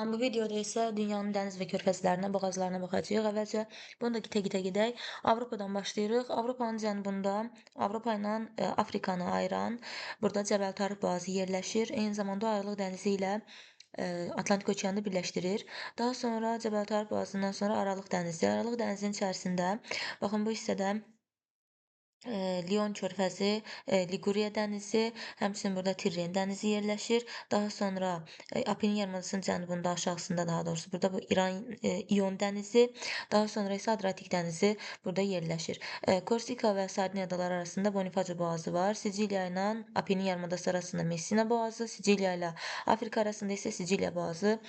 Bu videoda isə dünyanın dəniz və körfəzlərinə, boğazlarına baxacağıq. Əvvəlcə bunu da qitə-qitə gedək. Avropadan başlayırıq. Avropanın cənubunda Avropa ilə Afrikanı ayıran burada Cəbəl Tarıq boğazı yerləşir. Eyni zamanda Ayrılıq dənizi ilə Atlantik okeanı birləşdirir. Daha sonra Cəbəl Tarıq boğazından sonra Aralıq dənizi. Aralıq dənizinin içərisində baxın bu hissədə Lion körfəzi, Liguriya dənizi, həmçinin burada Tirren dənizi yerləşir. Daha sonra Apenin yarımadasının cənubunda, aşağısında daha doğrusu burada bu İran İon dənizi, daha sonra isə Adriatik dənizi burada yerləşir. Korsika və Sardiniya adaları arasında Bonifacio boğazı var. Siciliya ilə Apenin yarımadası arasında Messina boğazı, Siciliya ilə Afrika arasında isə Siciliya boğazı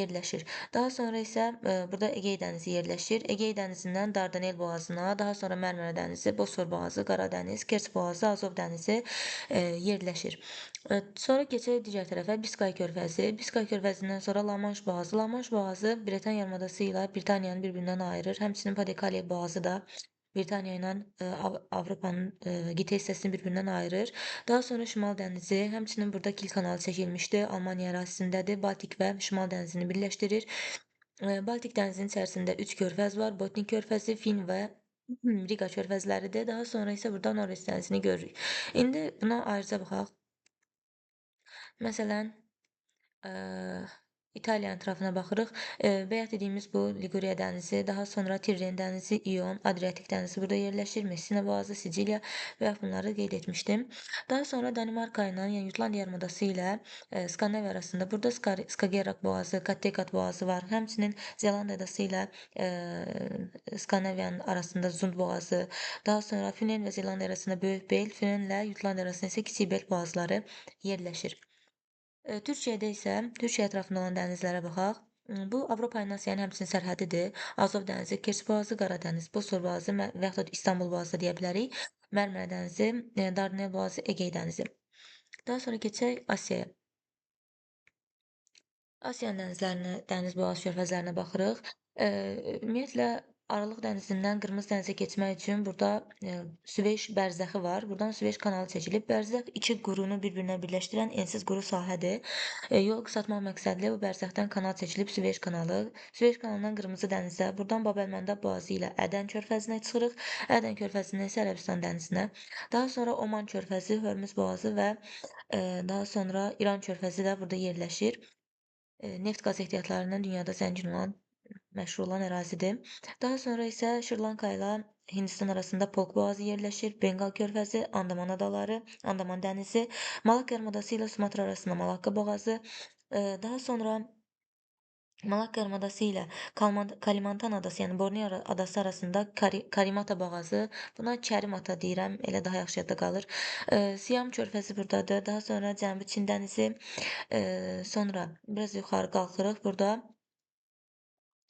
yerləşir. Daha sonra isə burada Egey dənizi yerləşir. Egey dənizindən Dardanel boğazına, daha sonra Mərmərə dənizi, Bosfor boğazı, Qaradəniz, Kerç boğazı, Azov dənizi yerləşir. Sonra keçək digər tərəfə Biskay körfəzi. Biskay körfəzindən sonra La-Manş boğazı. La-Manş boğazı Britaniya yarımadası ilə Britaniyanı bir-birindən ayırır. Həmçinin Pas-de-Calais boğazı da Britaniya ilə Avropanın qitə hissəsini bir-birindən ayırır. Daha sonra Şimal dənizi, həmçinin burada Kil kanalı çəkilmişdi. Almaniya ərazisindədir. Baltik və Şimal dənizini birləşdirir. Baltik dənizinin içərisində 3 körfəz var. Botnik körfəzi, Fin və Riqa körfəzləridir. Daha sonra isə burada Norveç dənizini görürük. İndi buna ayrıca baxaq. Məsələn, İtaliya ətrafına baxırıq. Bayaq dediyimiz bu Liguriya dənizi, daha sonra Tirren dənizi, İon, Adriatik dənizi burada yerləşir. Messina boğazı, Siciliya və bunları qeyd etmişdim. Daha sonra Danimarka ilə, yəni Jutlandiya yarımadası ilə Skandinaviya arasında burada Skagerrak boğazı, Kattegat boğazı var. Həmçinin Zelandiya adası ilə Skandinaviyanın arasında Zund boğazı, daha sonra Fünen və Zelandiya arasında Böyük Bel, Fünenlə Jutlandiya arasında isə Kiçik Bel boğazları yerləşir. Türkiyədə isə Türkiyə ətrafında olan dənizlərə baxaq. Bu Avropa ilə Asiyanın həmçinin sərhədidir. Azov dənizi, Kerç boğazı, Qaradəniz, Bosfor boğazı və yaxud da İstanbul boğazı da deyə bilərik. Mərmərə dənizi, Dardanel boğazı, Egey dənizi. Daha sonra keçək Asiyaya. Asiyanın dənizlərinə, dəniz boğaz körfəzlərinə baxırıq. Ümumiyyətlə Aralıq dənizindən Qırmızı dənizə keçmək üçün burada Süveyş bərzəxi var. Buradan Süveyş kanalı çəkilib. Bərzəx iki qurunu bir-birinə birləşdirən ensiz quru sahədir. Yol qısaltmaq məqsədilə bu bərzəxdən kanal çəkilib Süveyş kanalı. Süveyş kanalından Qırmızı dənizə, buradan Babəlməndəb boğazı ilə Ədən körfəzinə çıxırıq. Ədən körfəzindən isə Ərəbistan dənizinə. Daha sonra Oman körfəzi, Hörmüz boğazı və daha sonra İran körfəzi də burada yerləşir. Neft qaz ehtiyatlarından dünyada zəngin olan, məşhur olan ərazidir. Daha sonra isə Şri-Lanka ilə Hindistan arasında Polk boğazı yerləşir. Benqal körfəzi, Andaman adaları, Andaman dənizi, Malakka yarımadası ilə Sumatra arasında Malakka boğazı. Daha sonra Malakka yarımadası ilə Kalimantan adası, yəni Borneo adası arasında Karimata boğazı. Buna Kərimata deyirəm, elə daha yaxşı yadda qalır. Siam körfəzi buradadır. Daha sonra Cənubi Çin dənizi. Sonra biraz yuxarı qalxırıq burada.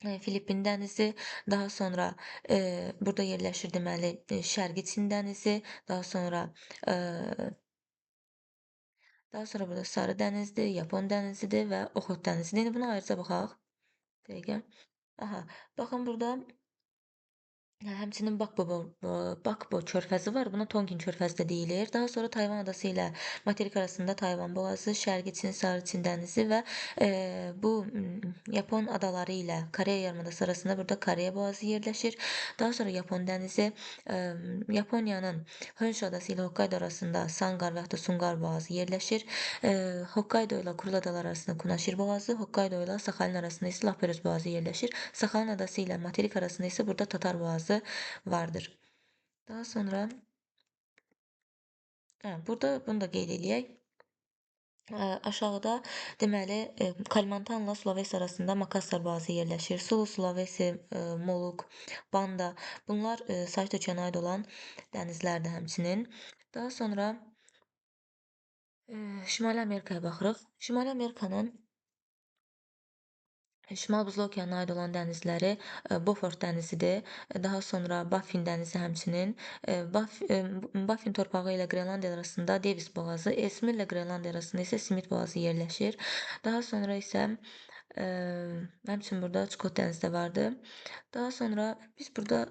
Filippin dənizi, daha sonra burada yerləşir deməli Şərqi Çin dənizi, daha sonra burada Sarı dənizdir, Yapon dənizidir və Oxot dənizidir. İndi buna ayrıca baxaq. Dəqiqə. Aha, baxın burada həmçinin Bakbo körfəzi var. Buna Tonkin körfəzi də deyilir. Daha sonra Tayvan adası ilə materik arasında Tayvan boğazı, Şərqi Çin, Sarı Çin dənizi və bu Yapon adaları ilə Koreya yarımadası arasında burada Koreya boğazı yerləşir. Daha sonra Yapon dənizi, Yaponiyanın Honshu adası ilə Hokkaido arasında Sangar və yaxud da Sungar boğazı yerləşir. Hokkaido ilə Kuril adaları arasında Kunaşir boğazı, Hokkaido ilə Saxalin arasında isə Laperoz boğazı yerləşir. Saxalin adası ilə materik arasında isə burada Tatar boğazı vardır. Daha sonra burada bunu da qeyd eləyək. Aşağıda deməli Kalimantanla Sulavesi arasında Makassar boğazı yerləşir. Sulu, Sulavesi, Moluk, Banda bunlar Sakit okeana aid olan dənizlərdir həmçinin. Daha sonra Şimali Amerikaya baxırıq. Şimali Amerikanın Şimal Buzlu okeanına aid olan dənizləri Beaufort dənizidir. Daha sonra Baffin dənizi həmçinin. Baffin torpağı ilə Qrenlandiya arasında Davis boğazı, Esmir ilə Qrenlandiya arasında isə Smith boğazı yerləşir. Daha sonra isə həmçinin burada Çukot dənizi də vardı. Daha sonra biz burada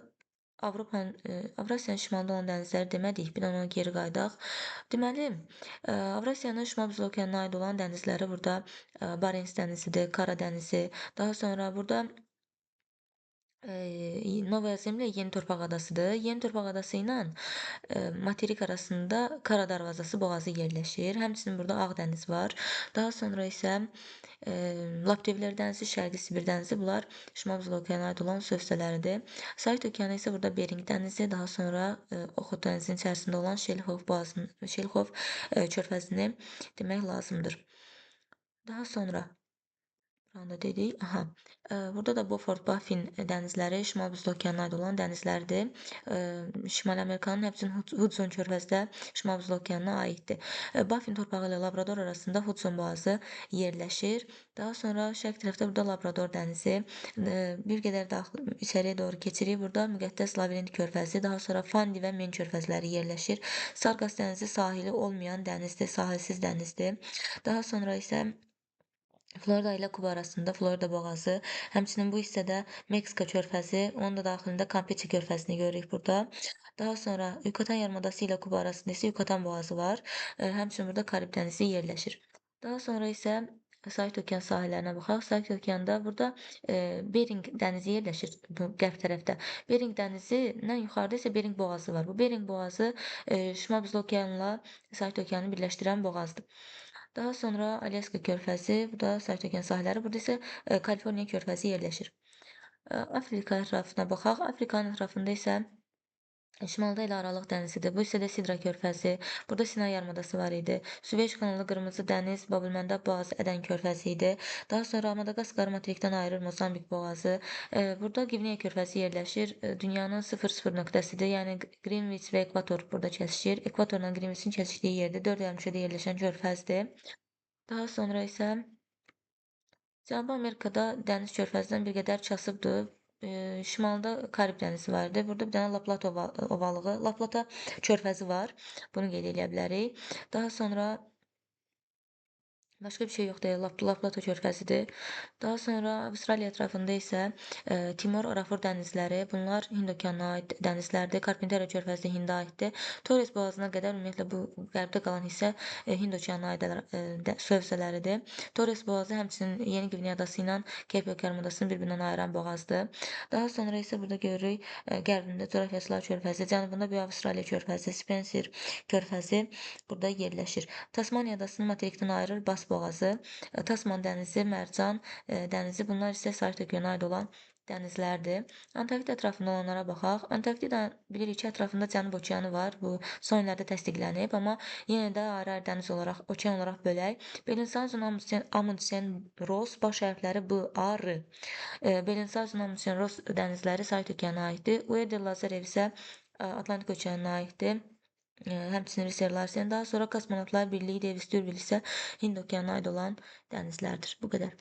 Avropanın, Avrasiyanın şimalında olan dənizləri demədik, bir ona geri qayıdaq. Deməli, Avrasiyanın Şimal Buzlu okeanına aid olan dənizləri burada Barents dənizidir, Kara dənizi, daha sonra burada Novaya Zemlya Yeni Torpaq adasıdır. Yeni Torpaq adası ilə materik arasında Kara Darvazası boğazı yerləşir. Həmçinin burada Ağ dəniz var. Daha sonra isə Laptevlər dənizi, Şərqi Sibir dənizi, bunlar Şimal Buzlu okeana aid olan su hövzələridir. Sakit okeanı isə burada Bering dənizi, daha sonra Oxot dənizinin içərisində olan Şelxov boğazını, Şelxov körfəzini demək lazımdır. Daha sonra buranı da dedik. Aha. Burada da Beaufort, Baffin dənizləri Şimal Buzlu okeanına aid olan dənizlərdir. Şimali Amerikanın həmçinin Hudson körfəzi də Şimal Buzlu okeanına aiddir. Baffin torpağı ilə Labrador arasında Hudson boğazı yerləşir. Daha sonra şərq tərəfdə burada Labrador dənizi, bir qədər daxil içəriyə doğru keçirik. Burada müqəddəs Lavrent körfəzi, daha sonra Fandi və Men körfəzləri yerləşir. Sargas dənizi sahili olmayan dənizdir, sahilsiz dənizdir. Daha sonra isə Florida ilə Kuba arasında Florida boğazı, həmçinin bu hissədə Meksika körfəzi, onun da daxilində Kampeçe körfəzini görürük burada. Daha sonra Yucatan yarımadası ilə Kuba arasında isə Yucatan boğazı var. Həmçinin burada Karib dənizi yerləşir. Daha sonra isə Sakit okean sahillərinə baxaq. Sakit okeanda burada Bering dənizi yerləşir bu qərb tərəfdə. Bering dənizindən yuxarıda isə Bering boğazı var. Bu Bering boğazı Şimal Buzlu okeanla Sakit okeanı birləşdirən boğazdır. Daha sonra Alyaska körfəzi, bu da Sakit okean sahilləri, burada isə Kaliforniya körfəzi yerləşir. Afrika ətrafına baxaq. Afrikanın ətrafında isə şimalda elə Aralıq dənizidir. Bu hissədə Sidra körfəzi, burada Sinay yarımadası var idi. Süveyş kanalı, Qırmızı dəniz, Babülməndəb boğazı, Ədən körfəzi idi. Daha sonra Madaqaskarı materikdən ayırır Mozambik boğazı. Burada Gvineya körfəzi yerləşir. Dünyanın 0-0 nöqtəsidir. Yəni Greenwich və ekvator burada kəsişir. Ekvatorla Greenwichin kəsişdiyi yerdə 4 yarımkürədə yerləşən körfəzdir. Daha sonra isə Cənubi Amerikada dəniz körfəzindən bir qədər kasıbdır. Şimalda Karib dənizi var idi. Burada bir dənə La Plata ovalığı, La Plata körfəzi var. Bunu qeyd eləyə bilərik. Daha sonra başqa bir şey yoxdur. La Plata körfəzidir. Daha sonra Avstraliya ətrafında isə Timor, Arafur dənizləri, bunlar Hind okeanına aid dənizlərdir. Karpintera körfəzi də Hində aiddir. Torres boğazına qədər ümumiyyətlə bu qərbdə qalan hissə Hind okeanına aid su hövzələridir. Torres boğazı həmçinin Yeni Qvineya adası ilə Keyp yarımadasını bir-birindən ayıran boğazdır. Daha sonra isə burada görürük qərbində Coğrafiyaçılar körfəzi, cənubunda Böyük Avstraliya körfəzi, Spencer körfəzi burada yerləşir. Tasmaniya adasını materikdən ayırır Bas boğazı, Tasman dənizi, Mərcan dənizi, bunlar isə Sakit okeanına aid olan dənizlərdir. Antarktida ətrafında olanlara baxaq. Antarktida bilirik ki, ətrafında Cənub okeanı var. Bu son illərdə təsdiqlənib, amma yenə də ayrı-ayrı dəniz olaraq, okean olaraq bölək. Bellingshausen, Amundsen, Ross baş hərfləri B, A, R. Bellingshausen, Amundsen, Ross dənizləri Sakit okeanına aiddir. Uedel Lazarev isə Atlantik okeanına aiddir. Həmçinin Risser Larsen, daha sonra Kosmonavtlar Birliyi, Davis D'Urville isə Hind okeanına aid olan dənizlərdir. Bu qədər.